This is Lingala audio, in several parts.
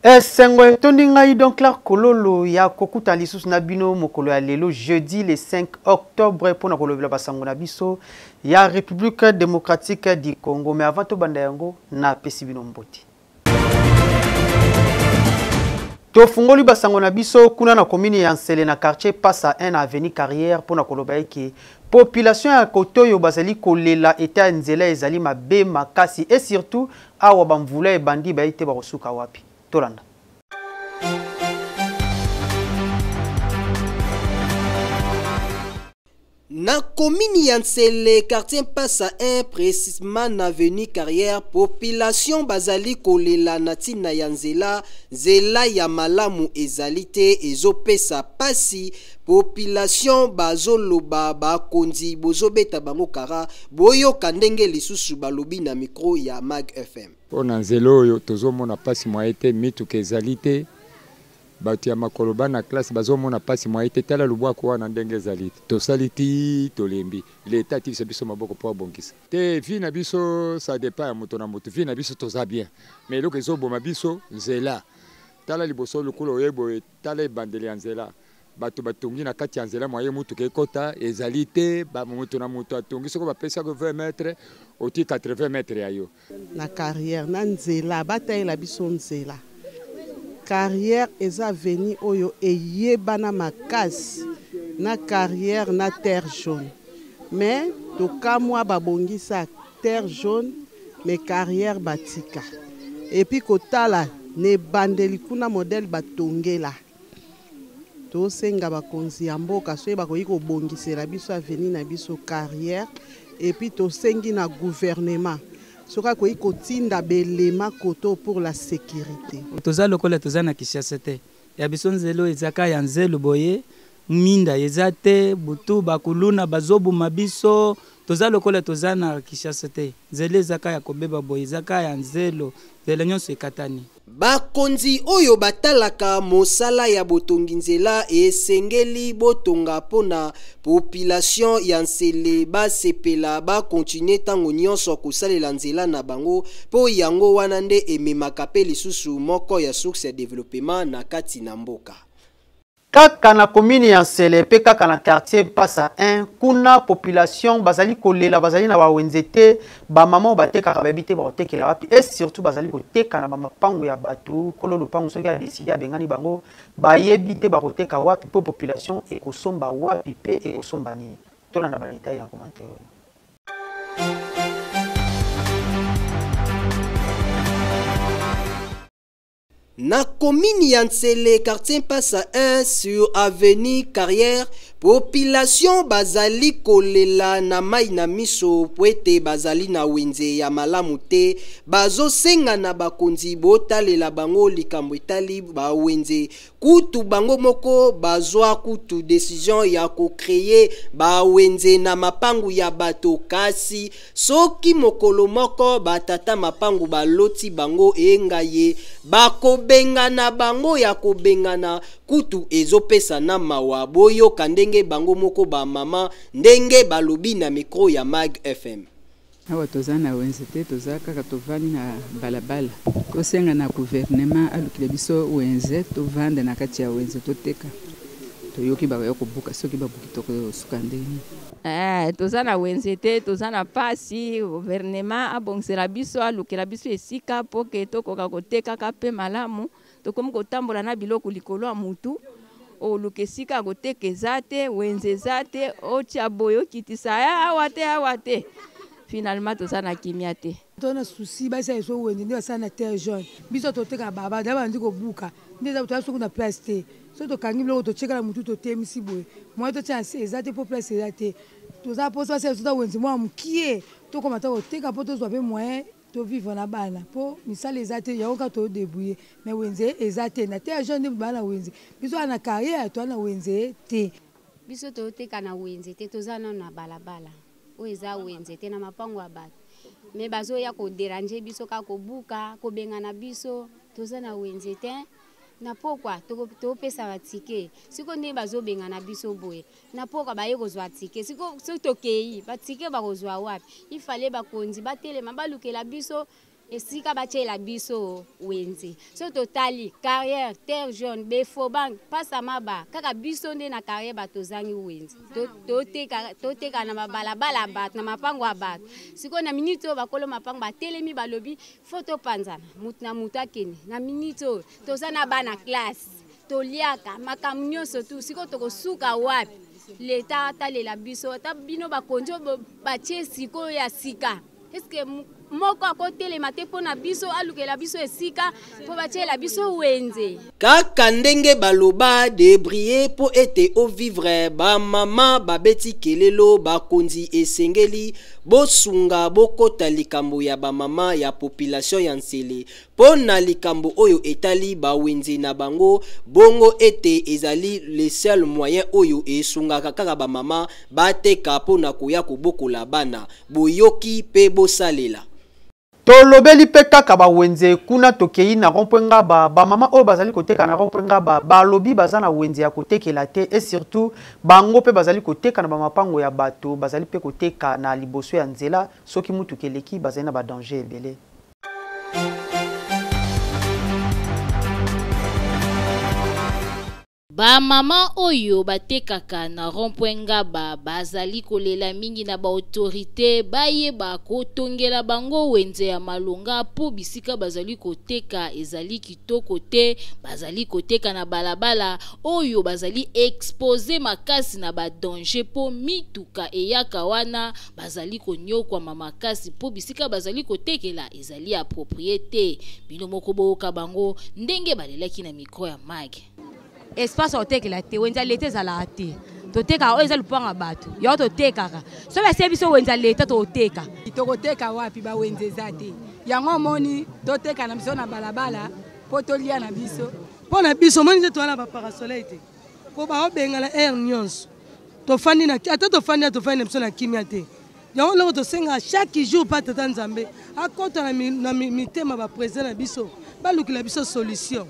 Esengo etondi ngai Don Clark Kololo ya kokuta lisusu na bino mokolo ya lelo jeudi le 5 octobre mpo na kolobela basango na biso ya République démocratique du Congo. Mais avant tobanda yango, napesi bino mbote. Tofungoli basango na biso kuna na commune ya Nsele na quartier Passa 1 na avenue Carrière mpo na koloba eke population ya kotoyo bazali kolela eta ya nzela ezali mabe makasi et surtout awa ba mvula ebandi baye te bakosuka wapi. Tolanda. Na commune ya Nsele, quartier Mpasa 1, précisément na avenue Carrière, population bazali kolela na ntina ya nzela, nzela ya malamu ezali te, ezopesa pasi, population bazoloba bakonzi bozobeta bango kara, boyoka ndenge lisusu balobi na micro ya Mag FM. Mpo na nzela oyo tozomona pasi mwaye te, mituka ezali te, bato ya makolo bana classe bazomona pasi mwaye te. Tala lubwaku wana ndenge ezali, tosali ti tolembi, leta atikisa biso maboko mpo abongisa te. Vie na biso ça dépend ya moto na moto, vie na biso toza bien, mais eloko ezoboma biso nzela. Tala liboso lokola oye boye, tala ebandeli ya nzela, bato batongi na kati ya nzela mwaye motuka ekota ezali te, moto na moto atongi, soki bapesaki 20 mètres oti 80 mètres ya yo. Na carrière na nzela, batayela biso nzela. Carrière eza avenue oyo eyebana makasi na carrière na terre jaune, mais tokamwa babongisa terre jaune mais carrière batika. Et puis kotala na ebandeli kuna modèle batongela, tosenga bakonzi ya mboka soki bakoki kobongisela biso avenue na biso carrière. Et puis tosengi na gouvernement soki akoki kotinda belema koto pour la sécurité. Toza lokola toza na Kinshasa te, ya biso nzelo ezaka ya nzelo boye, minda eza te, butu bakuluna bazobuma biso, toza lokola toza na Kinshasa te, nzela ezaka ya kobeba boye, ezaka ya nzelo, nzela nyonso ekatani. Bakonzi oyo batalaka mosala ya botongi nzela esengeli botonga mpona population ya Nsele basepela, bakontinue ntango nyonso kosalela nzela na bango, mpo yango wana nde ememaka mpe lisusu moko ya source ya developpement na kati na mboka. Kaka na commune ya Nsele pe kaka na quartier Mpasa 1, kuna population bazali kolela, bazali na bawenze te, ba mama oyo batekaka bayebi te bakotekela wapi, et surtout bazali koteka na ba mapango ya bato, kolo lopango soki a décider abengani bango, bayebi te bakoteka wapi po population ekosomba wapi pe ekosomba nini. Tolanda ba détails na commentaire oyo. Na commune ya Nsele, quartier Mpasa 1 sur avenue Carrière, population bazali kolela na mai na miso po ete bazali na wenze ya malamu te, bazosenga na bakonzi botalela bango likambo etali ba wenze. Kutu bango moko bazwa kutu decision ya ko créer ba wenze na mapangu ya bato, kasi soki mokolo moko ba tata mapangu baloti bango engaye bakobengana bango ya kobengana, kutu ezopesa na mawa. Boyoka ndenge bango moko ba mama ndenge balobi na micro ya Mag FM. Awa toza na wenze te, toza kaka tovandi na balabala. Tosenga na gouvernement alukela biso wenze, tovanda na kati ya wenze toteka. Toyoki bakoya kobuka, soki babuki tokosuka ndenge nini? Toza na wenze te, toza na pasi. Gouvernement abongisela biso, alukela biso esika po ke tokoka kotekaka pe malamu. Tokomi kotambola na biloko likolo ya mutu, oluka esika ya koteka eza te, wenze eza te, otia boye okitisa, awa te, awa te. Finalement toza na kimia te. Toza na souci, basi ya biso wenze nde basala na terre jaune. Biso toteka baba, da bandi kobuka. Nde eza toza soki na place te. Soki tokangi biloko totieka na mutu totemisi boye. Moyen totia na se eza te po place eza te. Toza posa basi ya biso ta wenze mwa mokie, tokoma ta koteka po tozwa pe moyen to vivre na bana po misala eza te, yango kaka to débrouiller. Mais wenze eza te, na terre jaune nde bana na wenze. Biso na carrière toza na wenze te. Biso toteka na wenze te, toza nano na balabala. Oyo eza wenze te na mapango ya bato. Mais bazoya ko déranger biso kaka kobuka, kobengana biso, toza na wenze te. Na pokwa topesa ba ticket. Siko nde bazobengana biso boye. Na pokwa baye kozwa ticket. Siko soki tokei, ba ticket bakozwa wapi? Il fallait bakonzi batelema balukela biso. Esika batiela biso wenze. Soki totali carrière, terre jaune, Befobank, Pasa Maba, kaka biso nde na carrière bato tozangi wenze. Toteka toteka na mabalabala ya bato, na mapango ya bato. Sikoyo na minute oyo bakolo mapango batelemi balobi faut topanzana, moto na moto akende. Na minute oyo toza na bana classe, toliaka makambo nyonso tu, sikoyo tokosuka wapi? Leta atalela biso, ata bino bakonzi oyo batie sikoyo ya sika. Est-ce que moko akotelema te mpo na biso, alukela biso esika mpo batiela biso wenze? Kaka ndenge baloba débrouiller mpo ete ovivre, bamama babeti kelelo. Bakonzi esengeli bosunga, bokota likambo ya bamama ya population ya Nsele mpo na likambo oyo etali bawenze na bango, bongo ete ezali le seul moyen oyo esungaka kaka bamama bateka mpo na koya kobokola bana. Boyoki mpe bosalela. Tolobeli mpe kaka bawenze kuna. Tokei na rond-point Ngaba. Bamama oyo bazali koteka na rond-point Ngaba balobi baza na wenze ya kotekela te, et surtout bango mpe bazali koteka na bamapango ya bato, bazali mpe koteka na liboso ya nzela. Soki mutuka eleki, bazali na badanger ebele. Bamama oyo batekaka na rond-point Ngaba bazali kolela mingi na baautorité bayeba kotongela bango wenze ya malonga, mpo bisika bazali koteka ezali kitoko te. Bazali koteka na balabala oyo bazali exposé makasi na badanger, mpo mituka eyaka wana. Bazali konyokwama makasi mpo bisika bazali kotekela ezali approprié te. Bino moko boyoka bango ndenge balelaki na micro ya Mag. Espace ya kotekela te, wenze ya leta ezalaka te. Totekaka oyo eza lupango ya bato, yango totekaka. Soki basie biso wenze ya leta, tokoteka. Tokoteka wapi? Bawenze eza te. Yango omoni toteka na biso na balabala mpo tolia na biso. Mpo na biso, omoni nde toza na baparasoleil te, mpo baobengana aire nyonso. Tofandi na ata tofandi na tofandi na biso na kimia te. Yango eloko tosengaka chaque jour mpa Tata Nzambe akɔta na mitema baprésident na biso, balukela biso solution.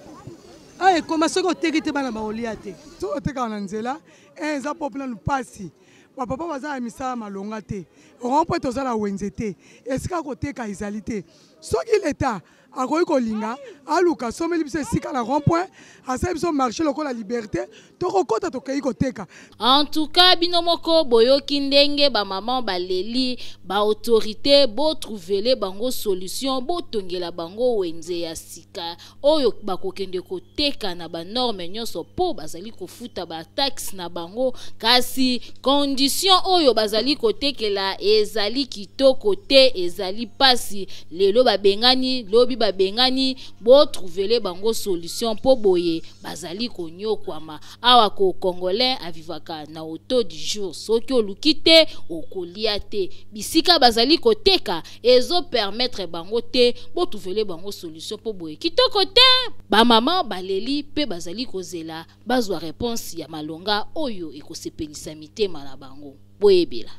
Awa ekoma soki oteki te, bana bakolia te. Soki otekaka na nzela, eza mpo nanu mpasi. Bapapa baza na misala malonga te. Rond-point toza na wenze te, esika koteka ezali te. Soki leta akoki kolinga aluka asomeli biso esika na rond point, asali biso marché lokola Liberté, tokokɔta, tokei koteka. En tout cas, bino moko boyoki ndenge bamama baleli. Baautorité botrouvele bango solution, botongela bango wenze ya sika oyo bakokende koteka na banorme nyonso, mpo bazali kofuta bataxe na bango, kasi condition oyo bazali kotekela ezali kitoko te, ezali mpasi. Lelo babengani, lobi babengani. Botrouvele bango solution, mpo boye bazali konyokwama. Awa ko Congolais avivaka na au taux du jour. Soki oluki te, okolia te. Bisika bazali koteka ezopermettre bango te. Botrouvele bango solution, mpo boye kitoko te. Bamama baleli mpe bazali kozela bazwa réponse ya malonga oyo ekosepelisa mitema na bango. Boyebela.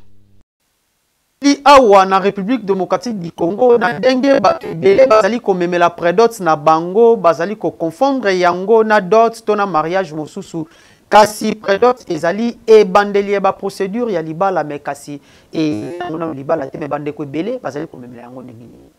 Awa na République démocratique du Congo, na ndenge bato ebele bazali komemela prédot na bango, bazali koconfondre yango na dot to na mariage mosusu. Kasi prédot ezali ebandeli ya baprocédure ya libala, mais kasi yango nano libala te. Mais bandeko ebele bazali komemela yango ndenge nini?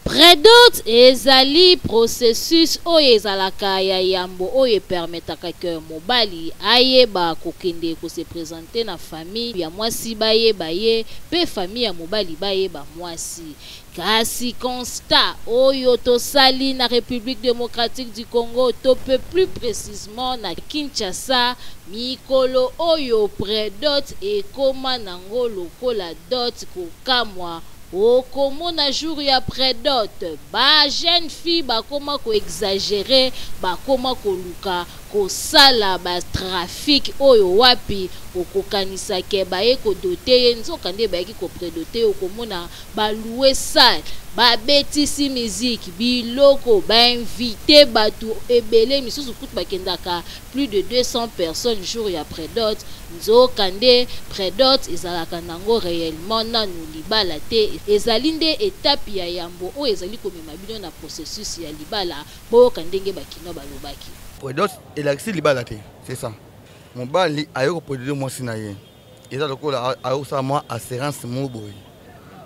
Prédot ezali processus oyo ezalaka ya yambo oyo epermetaka ke mobali ayeba kokende kose présenter na famille ya mwasi, bayeba ye, mpe famille ya mobali bayeba mwasi. Kasi constat oyo tosali na République démocratique du Congo, to mpe plus précisement na Kinshasa, mikolo oyo prédot ekóma nango lokola dot. Kokamwa, okomona jour ya prédot, bajeune fille bakóma koexagérer, bakóma koluka kosala batrafic oyo wapi okokanisa ke baye kodoter ye, nzoka nde bayaki koprédoter ye. Okomona balouer salle, babetisi miziki, biloko, bainviter bato ebele, misusu kutu bakendaka plus de 200 personnes jour ya prédot. Nzoka nde prédot ezalaka nango réellement nanu libala te, ezali nde etape ya yambo oyo ezali komema bino na processus ya libala. Boyoka ndenge bakino balobaki. Prédot elakisi libala te, c'est ça. Mobali aye koprédoter mwasi na ye. Eza lokola akosala mwa assurance moko boye,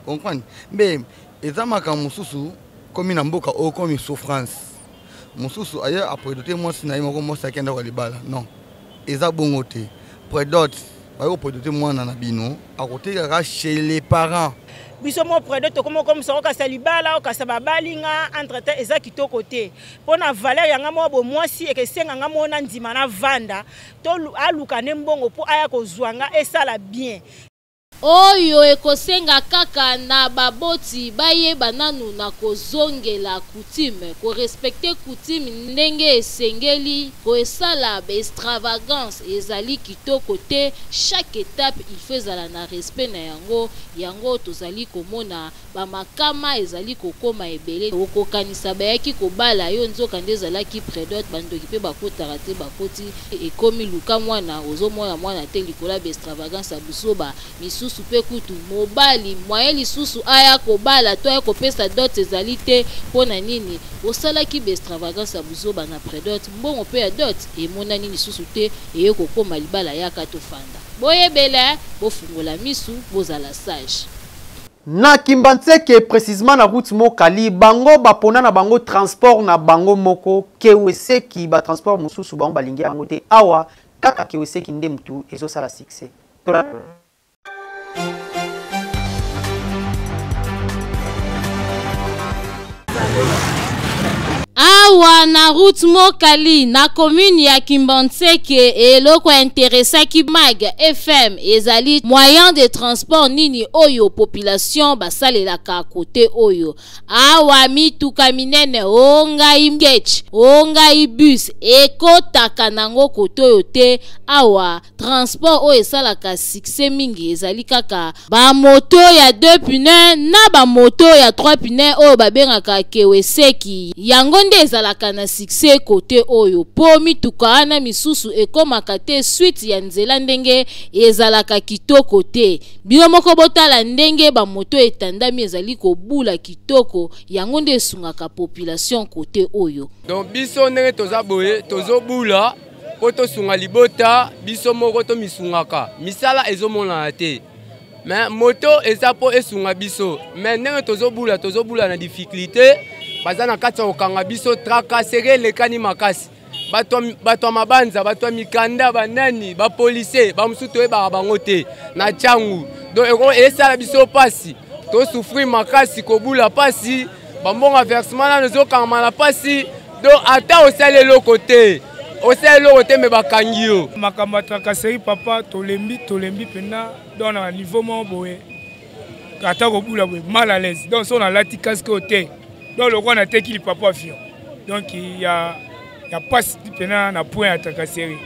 comprendre? Mbe eza makambo mosusu komi na mboka oyo, komi souffrance mosusu aye apredote mwasi na ye moko, mwasi akenda kwa libala. Non, eza bongo te. Predote baye kopredote mwana na bino, akotekaka chez les parents. Biso mo predote tokoma okomisa okasa libala, okasa babali nga entre temps eza kitoko te mpo na valeur ya nga moko bomwasi ekesenga nga moko na ndima na vanda to aluka nde mbongo mpo aya kozwa nga esala bien. Oyo ekosenga kaka na baboti bayeba nanu na kozongela coutume, ko respecter coutume ndenge esengeli, koesala ba extravagance ezali kitoko te, chaque etape il faut ezala na respect na yango, yango tozali komona Ba makama ezali kokoma ebele okokanisa bayaki kobala yo nzoka nde ezalaki predot ba ndoki pe bakotaka te bakoti ekomi luka mwana ozomona mwana te likolo ya ba extravagance ya buzoba misusu pe kutu mobali moyen lisusu aya kobala to aya kopesa dot ezali te pona nini osalaki ba extravagance ya buzoba na predot mbongo pe ya dot emonani lisusu te eye kokoma libala yaka tofanda boyebela bofungola misu bozala sage. Na Kimbanseke, precisement na route Mokali, bango bapona na bango transport na bango moko Keweseki, ba transport mosusu bango balingi yango te. Awa kaka Keweseki nde mutu ezosala succès. Awa na route Mokali na commune ya Kimbanseke, eloko interesaki Mag FM ezali moyen de transport nini oyo population basalelaka kote oyo. Awa mituka minene o ngai ketch o ngai bus ekotaka nango kote oyo te. Awa transport oyo esalaka succès mingi ezali kaka ba moto ya 2 pneus na ba moto ya 3 pneus oyo babengaka keweseki. Yango nde ezalaka na succès kote oyo po mituka wana misusu ekomaka te suite ya nzela ndenge ezalaka kitoko te. Bino moko botala ndenge ba moto etandami ezali kobula kitoko, yango nde esungaka population kote oyo. Donc biso ndenge toza boye tozobula mpo tosunga libota, biso moko tomisungaka, misala ezomonana te me moto eza mpo esunga biso. Me ndenge tozobula, tozobula na difficulté, baza na kati ya kokanga biso, tracasserie elekani makasi. Bato ya mabanza, bato ya mikanda, banani, bapolisier bamosusu toyebaka bango te na ntango. Donc esala biso mpasi, tosouffrir makasi, kobula mpasi, bambongo ya versement nano ezokangama na mpasi. Donc ata osali eloko te, osali eloko te, me bakangi yo. Makambo ya tracasserie papa, tolembi, tolembi mpenza. Donc na niveau moko boye, ata kobula boye mal à l'aise. Donc so nalati casque oyo te, donc lokola nateki lipapa avion. Donc ya ya pasi mpenza na point ya tracasserie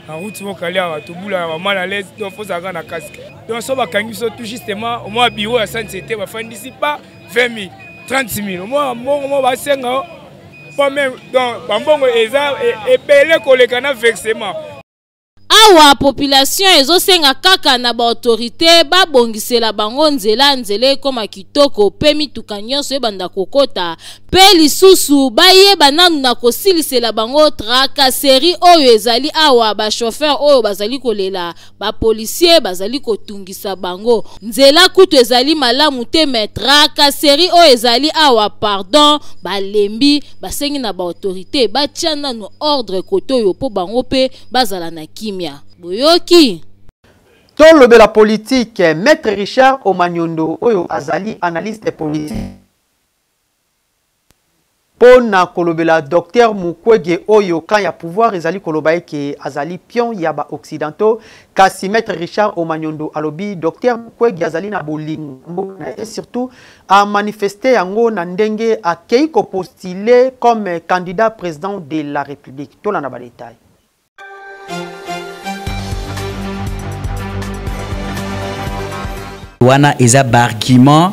na route mokali awa, tobula ba mal à l'aise. Donc faut ozalaka na casque. Donc so bakangi biso tout justement au moins bureau ya SNCT bafandisi pa 20 000 30 000 au moins mbongo moko basenga pas même. Donc bambongo eza ebele koleka na versement. Awa population ezosenga kaka na ba autorite babongisela bango nzela, nzela ekoma kitoko pe mituka nyonso ebanda kokota, pe lisusu bayeba nanu na kosilisela bango tracasserie oyo ezali awa. Ba chauffeur oyo bazali kolela, ba policier bazali kotungisa bango, nzela kutu ezali malamu te, mais tracasserie oyo ezali awa pardon, balembi. Basengi na ba autorite batia nanu ordre kote oyo po bango pe bazala na kimia. Boyoki? Tolobela politique. Maître Richard Omanyondo oyo azali analyste politique mpo na kolobela docteur Mukwege oyo camp ya pouvoir ezali koloba eke azali pion ya ba occidentaux. Kasi Maître Richard Omanyondo alobi docteur Mukwege azali na bolingo mboka na ye, surtout a manifester yango na ndenge akei kopostuler comme candidat président de la République. Tolanda ba détails. Wana eza ba argument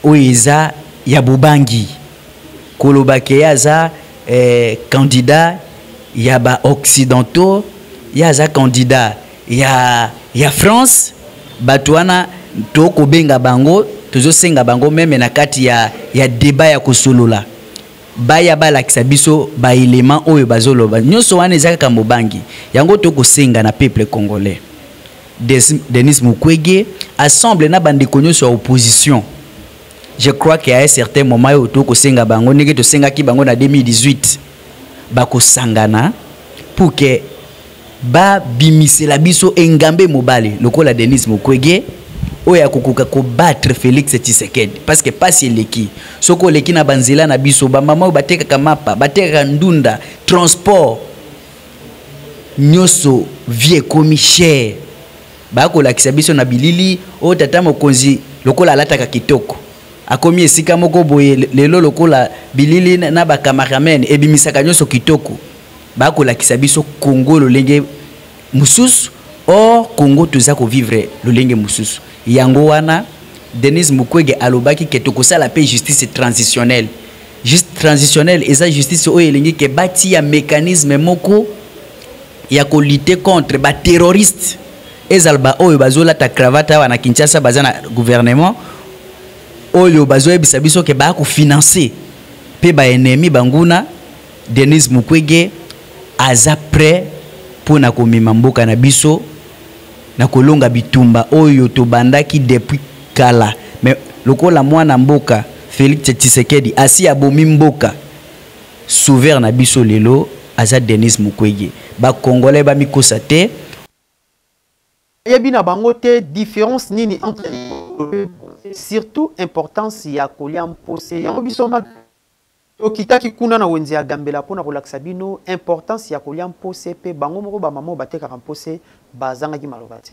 oyo eza ya bobangi koloba ke ye aza eh, candidat ya ba occidentaux, ye aza candidat ya, ya France. Bato wana tokobenga bango, tozosenga bango meme na kati ya, ya debat ya kosolola, baya balakisa biso ba élément oyo bazoloba nyonso wana eza kaka mobangi. Yango tokosenga na peuple congolais. Denis Mukwege ensemble na bandeko nyonso ya opposition. Je crois qu'à un certain moment oyo tokosenga bango ndenge tosengaki bango na 2018, bakosangana pour que babimisela biso engambe mobali lokola Denis Mukwege oyo akokoka kobattre Félix Tshisekedi, parce que pasi eleki. Soki oleki na banzela na biso, bamama oyo batekaka mapa, batekaka ndunda, transport nyonso, vie ekomi cher. Bakolakisa biso na bilili oyo tata mokonzi lokola alataka kitoko, akomi esika moko boye lelo, lokola bilili na bacameraman ebimisaka nyonso kitoko, bakolakisa biso Congo lolenge mosusu. Or Congo toza kovivre lolenge mosusu. Yango wana Denis Mukwege alobaki ke tokosala mpe justice transitionnelle. Justice transitionnelle eza justice oyo elingi ke batia mécanisme moko ya kolutter contre baterroriste, ezala baoyo bazolata cravate awa na Kinshasa, baza na gouvernement oyo bazoyebisa biso ke baya kofinancer mpe baennemi, banguna. Denis Mukwege aza prêt mpo na komema mboka na biso na kolonga bitumba oyo tobandaki depuis kala. Mais lokola mwana mboka Félix Tshisekedi asi abomi mboka, sauveur na biso lelo aza Denis Mukwege. Bakongolais bamikosa te. Yebi na bango te différence nini entre, surtout importance ya kolia mpose. Yango biso tokitaki kuna na wenze ya Gambela mpona kolakisa bino importance ya kolia mpose, mpe bango moko bamama oyo batekaka mpose bazangaki maloba te.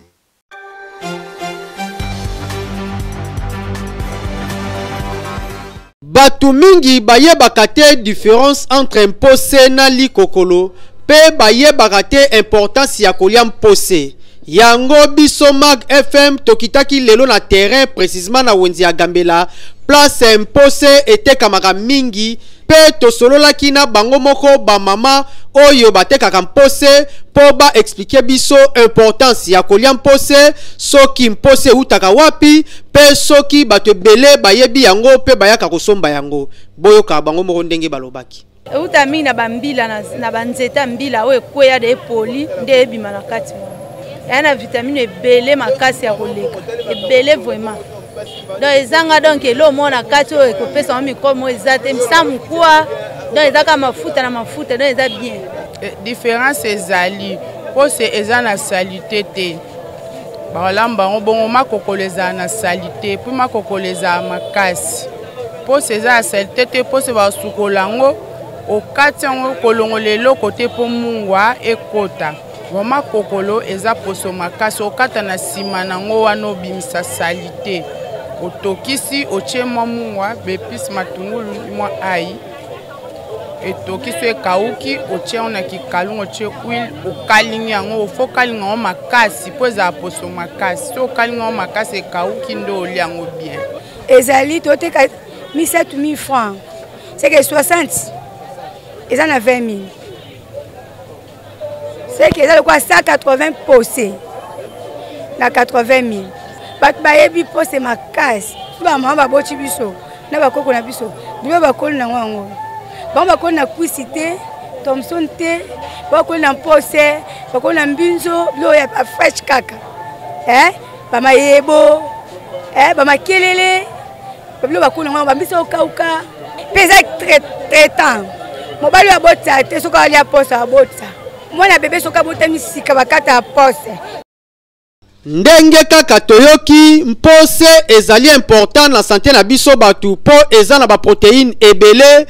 Bato mingi bayebaka te différence entre mpose na likokolo, mpe bayebaka te importance ya kolia mpose. Yango biso Mag FM tokitaki lelo na terrain, précisément na wenze ya Gambela, place mpose etekamaka mingi, mpe tosololaki na bango moko bamama oyo batekaka mpose mpo baexpliquer biso importance ya kolia mpose, soki mpose eutaka wapi, mpe soki bato ebele bayebi yango mpe bayaka kosomba yango. Boyoka bango moko ndenge balobaki. Euta mingi na bambila, na banzete ya mbila oyo ekweya de epoli nde ebima na kati wana. Eya na vitamine ebele makasi ya koleka, ebele vraiment. Donc ezanga, donc eloko moko na kati oyo ekopesa ngo mikrobe moko eza te, sa mokwa. Donc eza kaka mafuta na mafuta, donc eza bien. Différence ezali pose eza na salite te, balamba yango bongo. Makokolo ezala na salite, mpo makokolo ezala makasi. Pose eza ya salite te. Pose basukola yango, okati yango, kolongola eloko te mpo mungwa ekota. Vraiment kokolo eza poso makasi, okata na nsima nango wana, obimisa salite, otokisi, otie mwa mungwa, baépices, matungulu, mwa ai, etokisi, ekauki, otie yango na kikalungu, otie huile, okalingi yango. Ofo okalinga yango makasi mpo ezala poso makasi. So okalingi yango makasi, ekauki, nde olia yango bien. Ezali toteka misato 1000 francs, c'est que 60 eza na 20 000, c'est que eza lokola 180 pose na 80 000. Bato bayebi pose makasi. So bamama baboti biso na bakoko na biso, bilo bakoli nango, yango bango bakoli na kwisi te, thomson te, bakoli na mpose, bakoli na mbinzo, bilo ya bafresh kaka, eh? Bamayebo, eh? Bamakelele, babilo bakoli nango, bambisi okauka mpe eza traitant. Mobali oyo abotisa te, soki alia pose, abotisa mwana bebe. Soki abotami sika, bakata ya pose. Ndenge kaka toyoki, mpose ezali important na santé na biso bato, mpo eza na baprotéine ebele,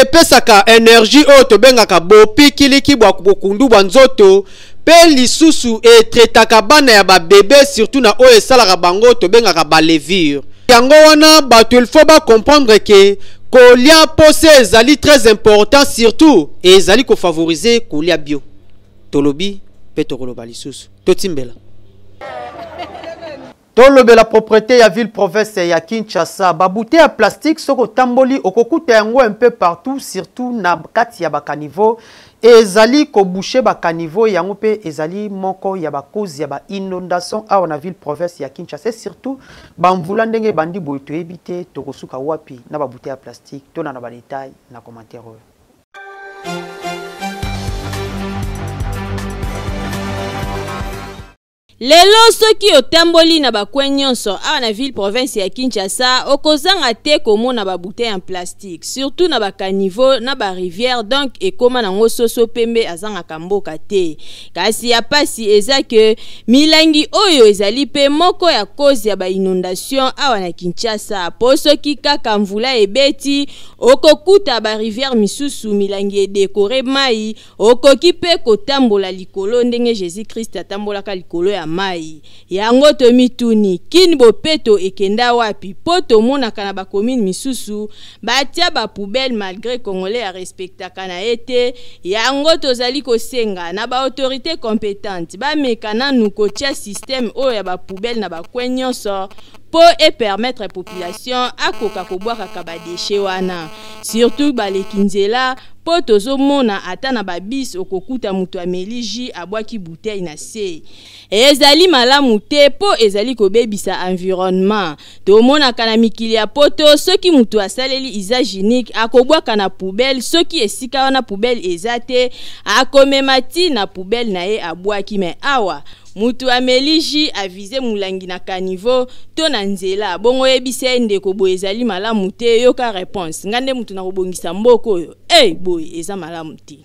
epesaka énergie oyo tobengaka bopikiliki bwa bokundu bwa nzoto, mpe lisusu etraitaka bana ya babebe, surtout na oyo esalaka bango tobengaka balevure. Yango wana bato il faut bacomprendre ke kolia pose ezali très important, surtout ezali kofavoriser kolia bio. Tolobi mpe tokoloba lisusu, totimbela tolobela propreté ya ville province ya Kinshasa. Babouteille ya plastique, soki otamboli okokuta yango un peu partout, surtout na kati ya bacaniveau. Ezali koboucher bacaniveau yango, mpe ezali moko ya bacause ya bainondation awa na ville province ya Kinshasa, surtout bamvula ndenge ebandi boye. Toyebi te tokosuka wapi na babouteille ya plastique. Tona na badetail na commentaire oyo. Lelo soki otamboli na ba coin nyonso awa na ville province ya Kinshasa okozanga te komona ba bouteilles en plastique surtout na ba caniveaux na ba rivières donc ekoma nango soso pembe azangaka mboka te. Kasi ya pasi eza que milangi oyo ezali pe moko ya cause ya ba inondations awa na Kinshasa po soki kaka mvula ebeti okokuta ba rivières misusu milangi e decorer mayi. Okoki mpe kotambola likolo ndenge Jesus Christ atambolaka likolo ya mayi. Yango tomituni, Kin bopeto ekenda wapi? Po tomonaka na ba communes misusu batia ba poubelles malgre congolais a respectaka na ye te. Yango tozali kosenga na ba autorites competentes bameka nanu kotia système oyo ya ba poubelles na ba coins nionso po e permettre population akoka kobwakaka ba dechets wana. Surtout baleki nzela po tozo mona ata na ba bus okokuta mutu ameli jus abwaki bouteille na se. Ezali malamu te po ezali kobebisa environnement. Tomonaka na mikili ya poto soki mutu asaleli usage unique akobwaka na poubelle soki esika wana poubelle eza te akomema ti na poubelle na ye abwaki mais awa Mutu ameli jus a vise mulangi na caniveau to na nzela bongo yebisa ye ndeko boye ezali malamu te yoka reponse nga nde mutu nakobongisa mboka oyo eh boye eza malamu te.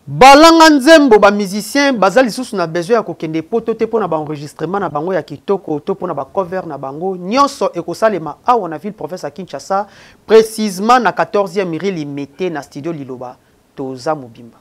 Balanga nzembo ba musiciens baza lisusu na besoin ya kokende poto te pona ba enregistrement na bango ya kitoko to pona ba cover na bango nyonso ekosalema awa na ville province ya Kinshasa precisement na 14e rue Limete na studio Liloba toza mobimba.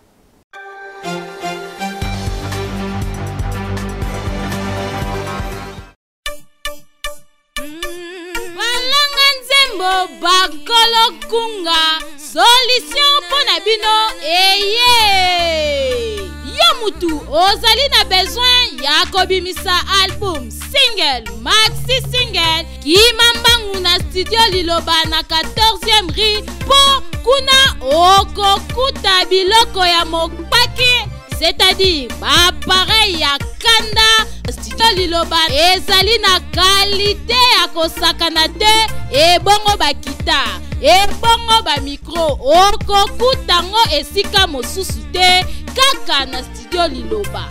Balanga nzembo bakolo kunga solution mpo na bino eye yo mutu ozali na besoin ya kobimisa album single maxi single kima mbangu na studio liloba na 14e rue mpo kuna okokuta biloko ya mokpaki c'est-à-dire bapareil ya kanda studio liloba ezali na kalite ya kosakana te ebongo bakita ebongo bamikro okokuta yango esika mosusu te kaka na studio liloba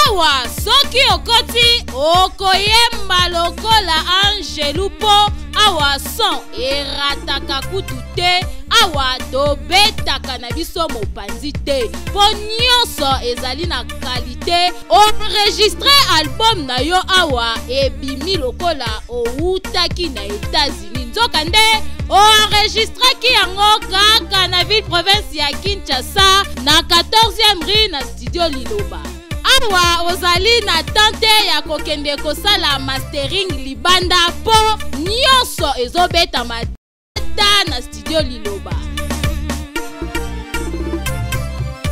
awa soki okoti okoyemba lokola angelu mpo awa son erataka kutu te awa tobetaka na biso mopanzi te mpo nyonso ezali na kalite enregistre album na yo awa ebimi lokola owutaki na etats-unis nzokande oenregistraki yango kaka na ville province ya kinshasa na 14e rue na studio liloba awa ozali na temps te ya kokende kosala mastering libanda mpo nyonso ezobetama ta na studio liloba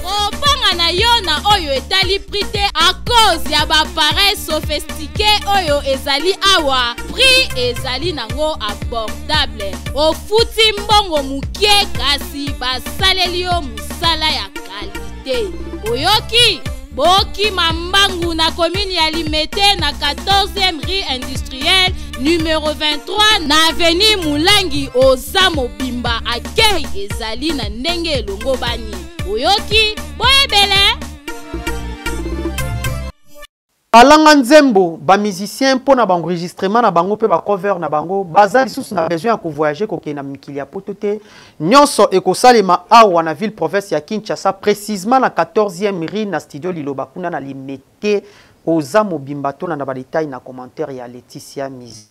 kobanga na yo na oyo etali prix te à cause ya baappareil sophistiqué oyo ezali awa prix ezali nango abordable ofuti mbongo mokie kasi basaleli yo mosala ya kalite oyoki bokima mbangu na commune ya limete na 14e rue industrielle numero 23 na avenue mulangi oza mobimba akei ezali na ndenge elongobani oyoki boyebele Balanga nzembo, ba musiciens mpo na ba enregistrement na bango mpe ba cover na bango baza lisusu na besoin ya ko voyager kokende na mikili ya poto te. Nyonso ekosalema awa na ville province ya Kinshasa precisement na 14e rue na studio Liloba kuna na Limete. Oza mobimba tolanda ba details na commentaire ya Laetitia Mizi.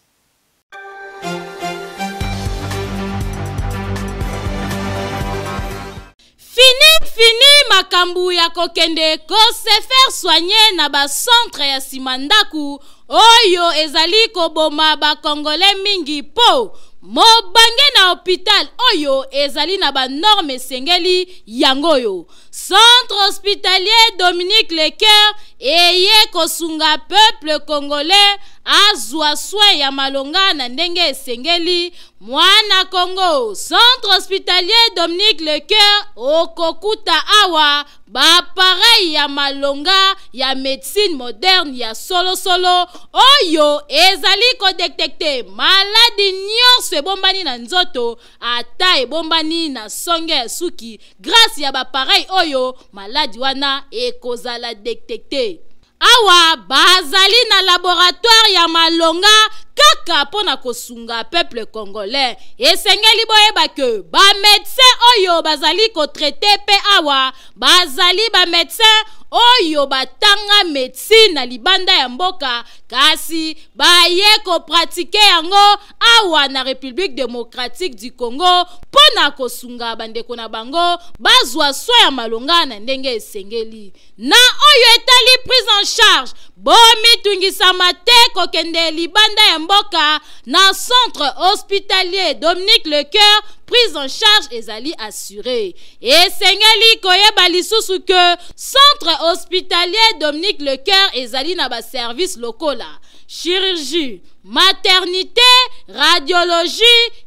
Fini fini makambu ya kokende ko se faire soigner na ba centre ya sima ndaku oyo ezali koboma ba congolais mingi po mobange na hopital oyo ezali na ba norme esengeli yango oyo centre hospitalier Dominique Lecoeur eye kosunga peuple congolais azwa soin ya malonga na ndenge esengeli Mwana Congo, Centre Hospitalier Dominique Lecoeur okokuta awa ba appareil ya malonga ya medecine moderne ya solo solo oyo ezali ko detecter maladi nyonso ebombani na nzoto ata ebombani na songe ya suki grace ya ba appareil oyo maladi wana ekozala detecter. Awa bazali na laboratoire ya malonga kaka mpo na kosunga peuple congolais. Esengeli boyeba ke ba medecins oyo bazali ko traiter mpe awa bazali ba medecins oyo batanga medecine na libanda ya mboka kasi baye ko pratiquer yango awa na Republique democratique du Congo mpo na kosunga bandeko na bango bazwa soin ya malonga na ndenge esengeli. Na oyo etali prise en charge, bomitungisama te kokende libanda ya mboka na centre hospitalier Dominique Lecoeur, prise en charge ezali assurée. Esengeli koyeba lisusu que centre hospitalier Dominique Lecoeur ezali na ba services lokola chirurgie, maternité, radiologie,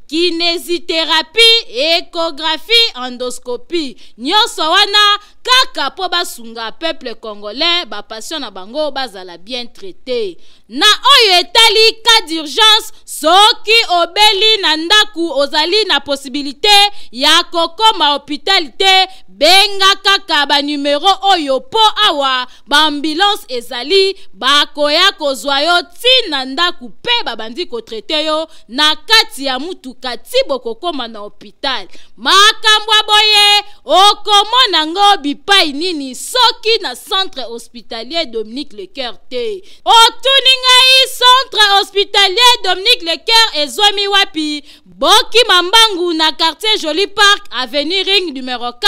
kinésithérapie, échographie, endoscopie. Nyonso wana kaka mpo basunga peuple congolais ba patient na bango bazala bien traite. Na oyo etali cas d'urgence, soki obeli na ndaku ozali na possibilite ya kokoma hopital te, benga kaka ba numero oyo mpo awa ba ambulance ezali bakoya kozwa yo ti na ndaku mpe babandi kotraite yo na kati ya mutuka ti bokokoma na hopital. Makambo ya boye okomona ngo bipai nini soki na centre hospitalier Dominique Lecoeur te? Otuni ngai centre hospitalier Dominique Lecoeur ezwami wapi? Bokima mbangu na quartier Joli Parc, avenue Ring numero 4,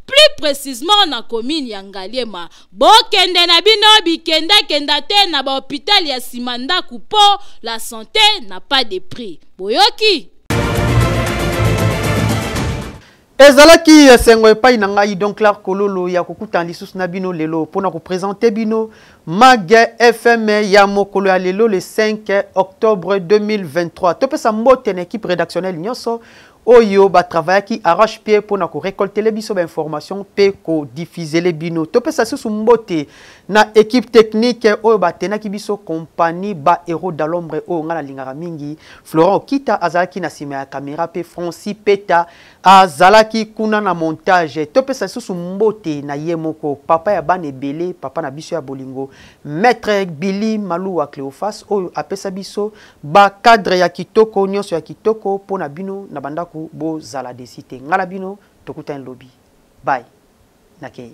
plus précisément na commune ya Ngaliema. Bokende na bino bikenda-kenda te na ba hôpital ya sima ndaku po la santé n'a pas de prix. Boyoki? Ezalaki esengo epai na ngai Don Clark Kololo ya kokutana lisusu na bino lelo mpo na kopresente bino Mag FM ya mokolo ya lelo le 5 octobre 2023. Topesa mbote na equipe rédactionnelle nyonso oyo batravayaki arrache pied mpo na korecoltele biso bainformation mpe kodiffusele bino. Topesa lisusu mbote na equipe technique oyo batenaki biso compagnie ba héros dans l'ombre oyo ngai nalingaka mingi. Florent Okita azalaki na sima ya kamera mpe Francis Peta azalaki kuna na montage. Topesa lisusu mbote na ye moko papa ya bana ebele, papa na biso ya bolingo, Maître Billy Maluwa Cleophas oyo apesa biso ba cadre ya kitoko nyonso ya kitoko mpo na bino na bandako bozala desi te. Ngai na bino tokutani lobi. Bye. Nakei.